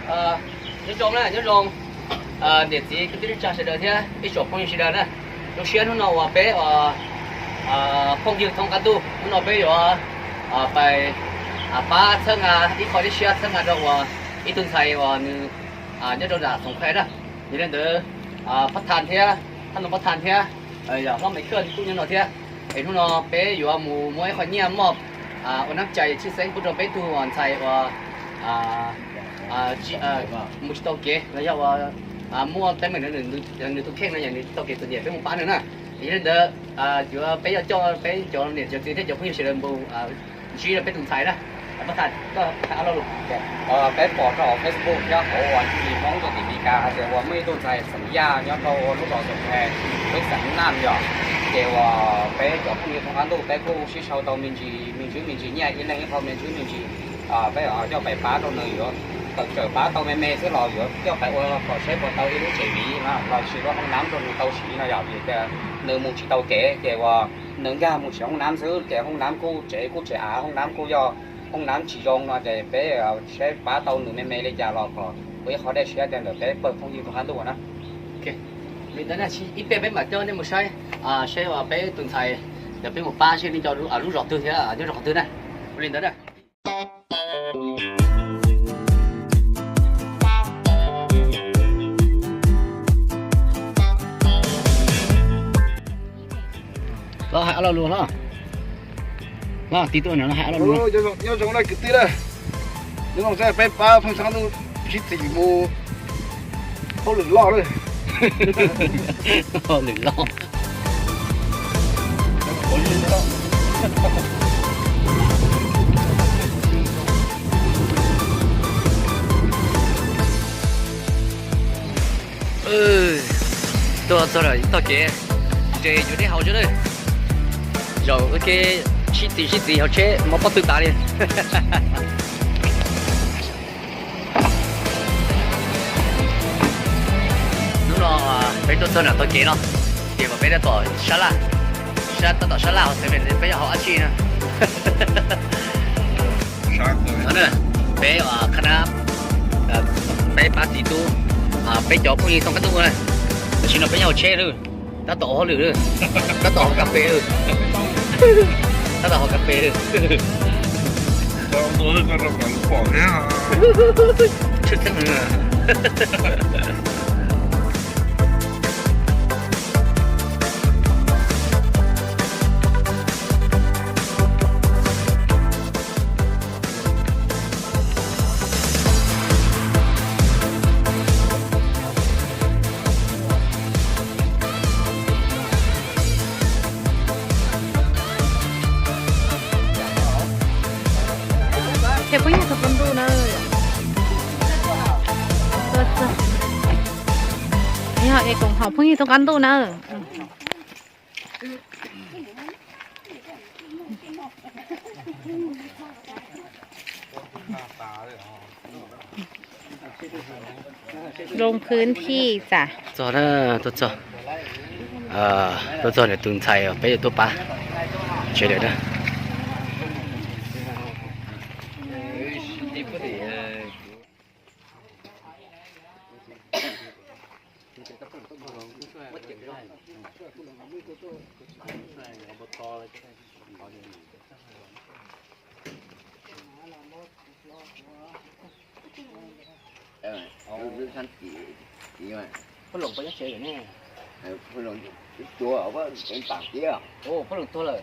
Nyob zoo na, nyob zoo niam txiv kwv tij neej tsa sawv daws thiab ib tsoom phooj ywg sawv daws na. Zoo siab hnub no uas peb uas phooj ywg thoob qab ntuj, hnub no peb yuav pais pab txhawb nqa ib qho siab txhawb nqa rau uas ib tug ntxhais uas nws nyob rau nram Xoom Khais na. Yog li ntawd, Pab Thas thiab, Thab Noo Pab Thas thiab, yog hlob Maiv Khaj kuj nyob no thiab. Es hnub no peb yuav mus muab ib qho nyiaj moj ua nab cai tshwj xeeb pub rau peb tug ntxhais uas mus tsis tau kev los yog uas muaj teeb meem, nws tus kheej no yog nws tsis tau kev txom nyem, peb mus pab nws na. Yog li ntawd, yuav peb yuav coj peb cov niam cov txiv thiab cov phooj ywg sawv daws mus ntsib rau peb tus ntxhais na. Pab Thas, koj hais ob lo lus. Peb pom rau hauv Facebook thiab hauv uas ntsis Hmoob rau tim Meskas hais tias uas muaj ib tug ntxhais xeem Yaj nyob rau lub zos Xoom Khais, peb xeem Nam yom. Ces uas peb cov phooj ywg thoob qab ntuj peb kuj sib sau tau me ntsis me ntsis me ntsis nyiaj, ib leeg ib qho me ntsis me ntsis, peb coj pais pab rau nws, yuav tawm tsawm pab tau me me xwb los yuav coj pais ua kom seb puas tau ib lub tsev viv los sis lub hoob nab rau nws tau siv no yom. Vim tias nws mus tsis tau kev ces uas nws nkag mus siv hoob nab xwb ces hoob nab kuj tsev kuj tsev av, hoob nab kuj yog hoob nab tsis zoo no ces peb seb pab tau nws me me li cas los kom ua ib qho dej siab rau ntawm peb pawg phooj ywg thoob qab ntuj na. Li ntawd ib pliag peb mam coj nej mus saib seb uas peb tus ntxhais, yog peb mus pab seb nws nyob lub zos twg thiab nyob rau qhov twg na. Ua li ntawd na. Los hais ob lo lus hlob. Los tib tuaj no hais ob lo lus. Nyob zoo na kwv tij na. Nyob zoo, peb pab phooj ywg thoob qab ntuj sib txim mus hauj lwm loj lawm. Hauj lwm loj. Tuaj txog lawm ib tog kev, nres yuav dej haus tso na. Zaum ua ke sib txis sib txis haus tsheb mov pob tw tas li. Hnub no peb tuaj txog nram tog kev no, ces peb tab tom sab laj, tab tom sab laj hauv xeev peb yuav haus dab tsi na. Peb qhab nab, peb pab txiv tub, peb cov phooj ywg thoob qab ntuj na. Tam sim no peb nyob hauv tsheb lawm, tab tom ua hauj lwm lawm, tab tom haus kas fes lawm, tab tom haus kas fes lawm. Phooj ywg thoob qab ntuj na. Yog es koom haum phooj ywg thoob qab ntuj na. Loo phwb thij tas. Txog na, tuaj txog, tuaj txog ntawm tus ntxhais peb yuav tuaj pab tsev lawm na. Phooj Loos puas nyob tsev lawm ne? Phooj Loos tuag, pab Loos tuag lawm.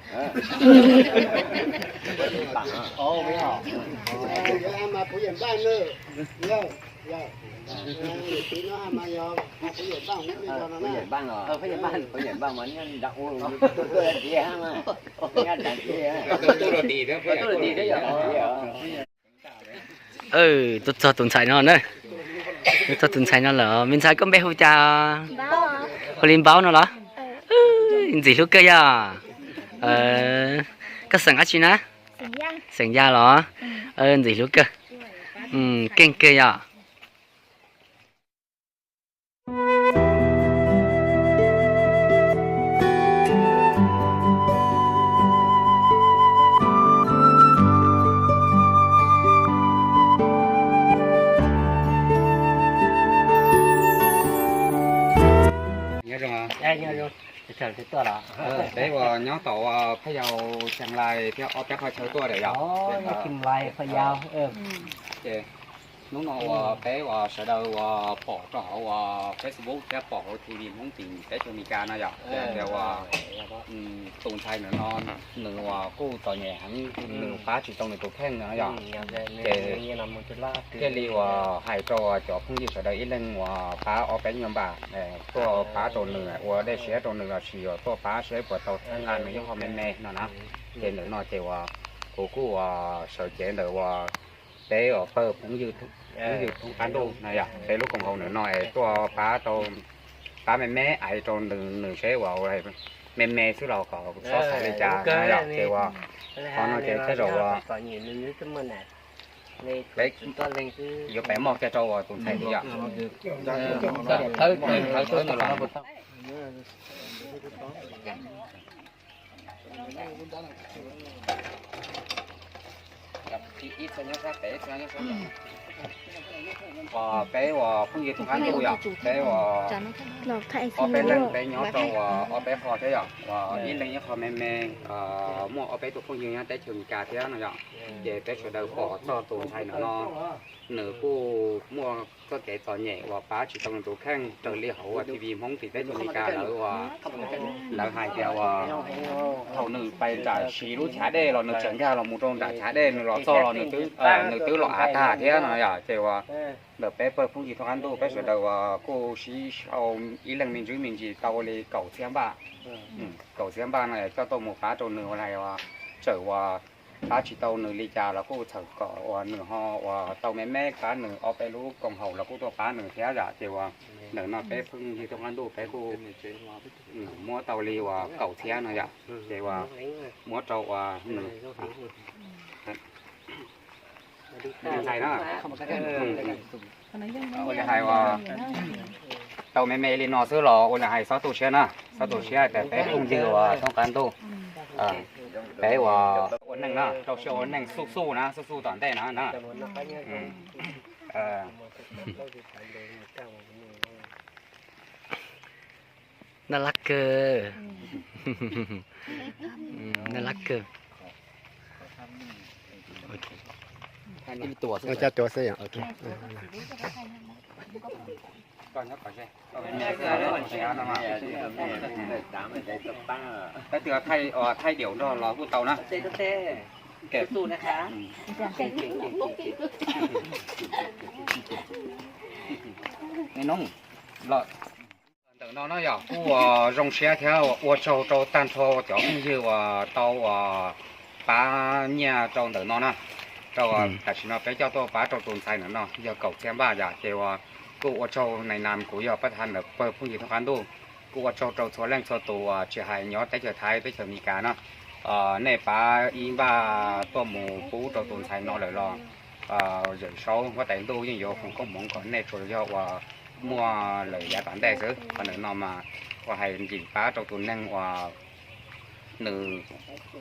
Tuaj txog tus ntxhais no na. Tuaj txog tus ntxhais no lawm. Me ntxhais, koj npe hu cas? Hu li Npaub no los? Ntxim hlub kawg yog. Koj xeem dab tsi na? Xeem Yaj los? Ntxim hlub kawg. Keej kawg yog. Peb uas nyob tom uas Pha Yau Xeem Lais thiab ob peb qhov chaw tuaj lawm yom. Ces hnub no uas peb uas sawv daws uas pom rau hauv uas Facebook thiab pom hauv T V Hmoob tim teb chaws Amelikas no yom, ces tias uas tus ntxhais ntawm no nws uas kuj txom nyem heev, nws pab tsis tau nws tus kheej no yom. Ces thiaj li uas hais rau cov phooj ywg sawv daws ib leeg uas pab ob peb nyuag npam, tuaj pab rau nws, ua dej siab rau nws los sis tuaj pab saib puas tau txhawb nqa nws ib qho me me no na. Ces ntawm no ces uas kuv kuj uas sawv cev ntawm uas peb uas pawg phooj ywg thoob qab ntuj no yom, peb lub koom haum ntawm no es tuaj pab tau, pab me me aiv rau nws, nws seb uas me me xwb los kom txhob xav li cas no yom. Ces uas qhov no ces tej zaum uas peb yuav peb muaj kiag rau uas tus ntxhais li yom. Uas peb uas phooj ywg thoob qab ntuj yom, peb uas ob peb leeg peb nyob rau uas ob peb qho thiab yom, uas ib leeg ib qho me me, muaj ob peb tus phooj ywg nyob teb chaws Amelikas thiab no yom. Ces peb sawv daws pom txog tus ntxhais ntawm no, nws kuj muaj txoj kev txom nyem uas pab tsis tau nws tus kheej raws li hauv uas T V Hmoob tim teb chaws Amelikas lawv uas lawv hais tias uas thaum nws pais nram siv lub chav dej los nws tseem nkag los mus rau nram chav dej, nws los txog los nws twb los av tag thiab no yom. Ces uas ntawm peb pawg phooj ywg thoob qab ntuj peb sawv daws uas kuj sib sau ib leeg me ntsis me ntsis tau li kaum txhiab npaj. Kaum txhiab npaj no coj tuaj mus pab rau nws uas lais uas txawm uas pab tsis tau nws li cas los kuj txhawm kom uas nws ho uas tau me me pab nws ob peb lub koom haum los kuj tuaj pab nws thiab yom. Ces uas ntawm no peb phooj ywg thoob qab ntuj peb kuj muab tau li uas kaum txhiab no yom. Ces uas muab rau uas nws ntxhais na. Ua li hais uas tau me me li no xwb los ua li hais xob tu siab na, xob tu siab tias peb phooj ywg uas thoob qab ntuj, peb uas ua neej na, rau siab ua neej xub xub na, xub xub tom ntej na na. Naj lab kawg. Naj lab kawg. Peb thaij diaum nrog los kuj tau na. Ntawm no no yog kuj ua zoo siab thiab ua tsaug rau tag nrho cov phooj ywg uas tau uas pab nyiaj rau ntawm no na. Rau tam sim no peb coj tuaj pab rau tus ntxhais ntawm no yog kaum txhiab npaj yom, ces uas kuj ua tsaug nais nas kuv yog pab thav ntawm pawg phooj ywg thoob qab ntuj. Kuj ua tsaug rau txhua leej txhua tus uas tsis hais nyob teb chaws Thaib teb chaws Amelikas no, nej pab ib npaj tuaj mus pub rau tus ntxhais no lawm los Yawm Saub Huab Tais Ntuj yeej yuav foom koob hmoov kom nej tsuas yog uas muaj lawm yav tom ntej xwb. Qhov ntawm no mas ua hais ncim pab rau tus neeg uas nws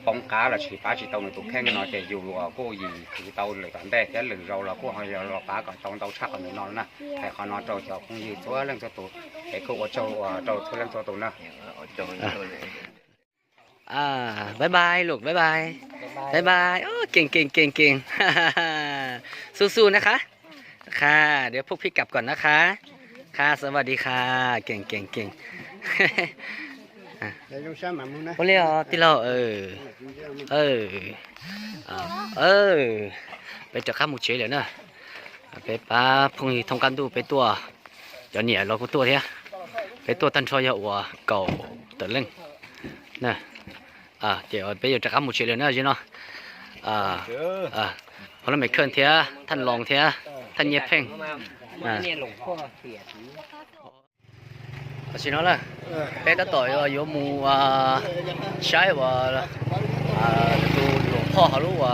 poob qab los sis pab tsis tau nws tus kheej no ces yus uas kuj yim khwv tau lwm tom ntej thiab lwm zaus los kuj ho yog los pab kom tau ntau tshaj qhov ntawm no na. Hais qhov no rau cov phooj ywg txhua leej txhua tus, es kuj ua tsaug uas rau txhua leej txhua tus na. Bye bye Luk, bye bye. Bye bye. Keej keej keej keej. Xub xub na qhab. Qhab,เดี๋ยวพวกพี่กลับก่อนนะคะ. ครับ สวัสดีค่ะ เก่งเก่งเก่ง Ua li os tij laug. Peb rov qab mus tsev lawm na. Peb pab phooj ywg thoob qab ntuj peb tuaj, cov niam los kuj tuaj thiab. Peb tuaj tag nrho yog uas kaum tawm leej. Ces peb yuav rov qab mus tsev lawm na, zim no. Phó Laj Mem Khawj thiab Thaj Loos thiab Thaj Nyiaj Pheej. Tam sim no na, peb tab tom yuav mus saib uas tus luam phoj hauv lub uas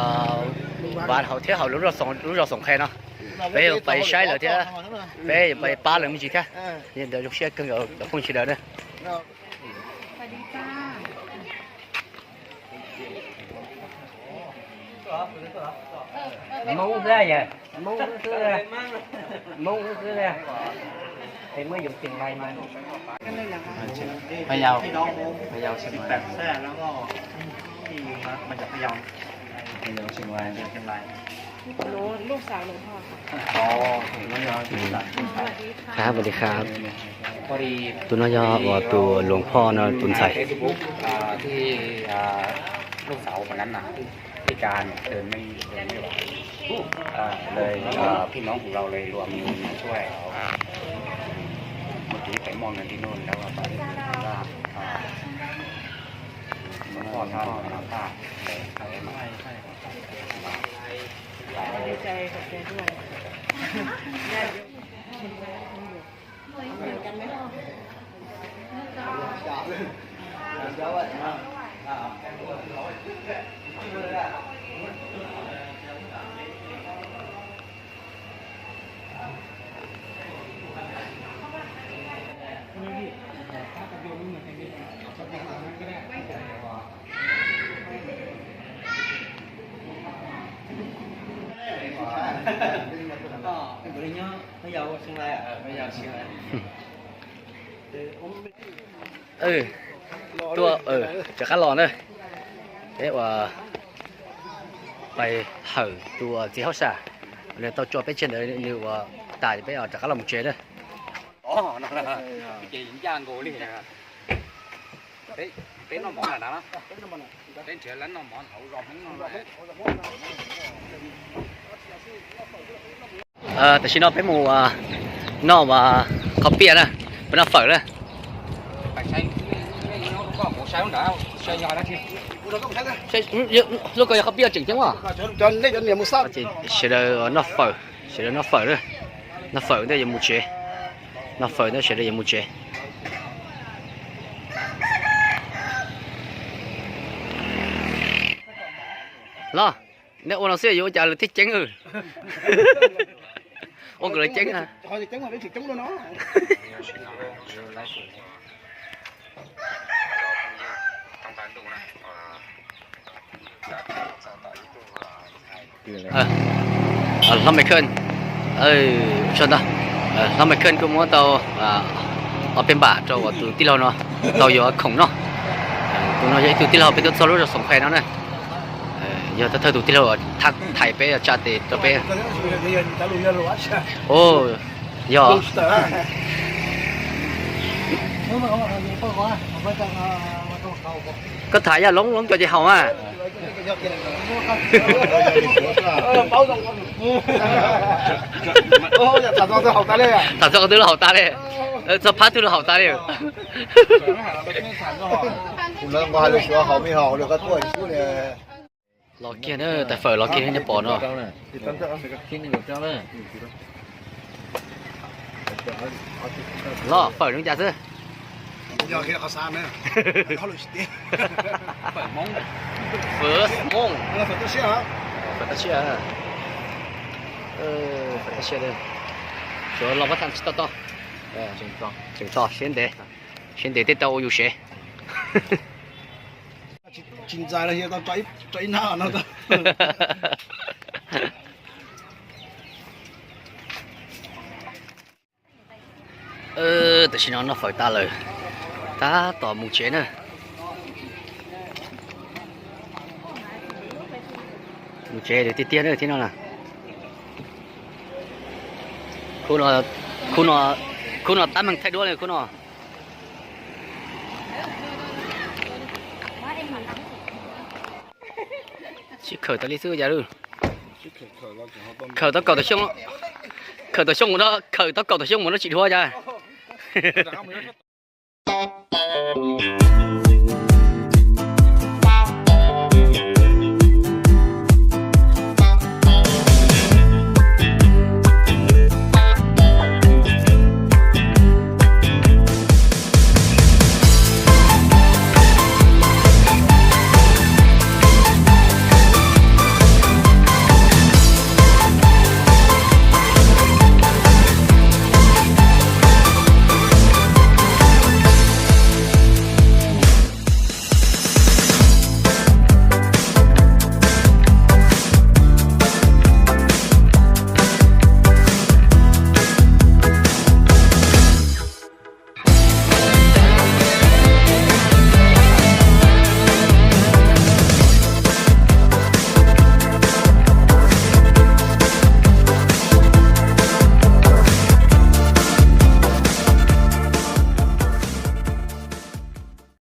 vav hauv thiab hauv lub zos Xoom Qhe no. Peb yuav pais saib lawm thiab, peb yuav pais pab lawv me ntsis thiab. Zoo siab kawg cov phooj ywg sawv daws na. Hmoob xwb yog, Hmoob xwb, Hmoob xwb. Em mới vô Chiang Mai mà. À, Chiang-, Phan Yau. Phan Yau, Chiang Mai. Phan Yau, Chiang Mai. Tus no yog, tus no yog uas tus luang phoj no tus ntxhais. Thì, à, lúc sáu của năm nào, thì cả một tuần mình, mình như vậy. À, rồi, à, phim nóng củaเราเลยรวมมาช่วยเอา เมื่อกี้ไปมอบเงินที่นู่นแล้วก็ตอนนี้ก็ อ่า หลวงพ่อท่านมาฝากเลยครับ ดีใจขอบใจด้วย Tuaj, rov qab los na. Peb ua pais hawm tus txiv hauj sam, nws tau tso peb tseg ntawd, nws ua tas peb rov qab los mus tsev na. Tam sim no peb mus noj qhov piaj na, peb noj fawm na. Lub ko yog qhov piaj tseem ceeb os. Sawv daws noj fawm, sawv daws noj fawm na, noj fawm ntej yuav mus tsev, noj fawm ntej sawv daws yuav mus tsev. Los, nej ua no xwb yuav ua cas lawv thiaj ceeb. Ua kom lawv ceeb na. Hlob Maiv Khej, hlob Maiv Khej kuj muab tau ob peb npam rau uas tus tij laug no tau yuav khoom noj. Tus no yog ib tug tij laug peb tuaj txog lub zos Xoom Phe no na. Yog thawj thawj tus tij laug uas thaiv peb tsa tes rau peb. Yog. Koj tham yog loob loob cov ces haus mas. Tham txog qhov twg los haus tas li, txog phab twg los haus tas li. Los kiag na, tais fawm los kiag nej pom no. Los fawm zoo cas xwb. Fawm Hmoob. Fawm toj siab. Fawm toj siab. Tsuas los pab tham tsis tau toj. Tseem toj siab ntev, siab ntev tej tau ua yus sev. Tsis ntxaws los tso ib nab no. Tam sim no noj fawm tas lawm, tab tom mus tsev na. Mus tsev tiag tiag na thiab no na. Khub no, khub no, khub no tab meeg thaij duab li khub no. Sib khawm tas li xwb yam lawm. Khawm tau kaum tawm xyoo, khawm tau xyoo mus no, khawm tau kaum tawm xyoo mus no tsis dhuav cas.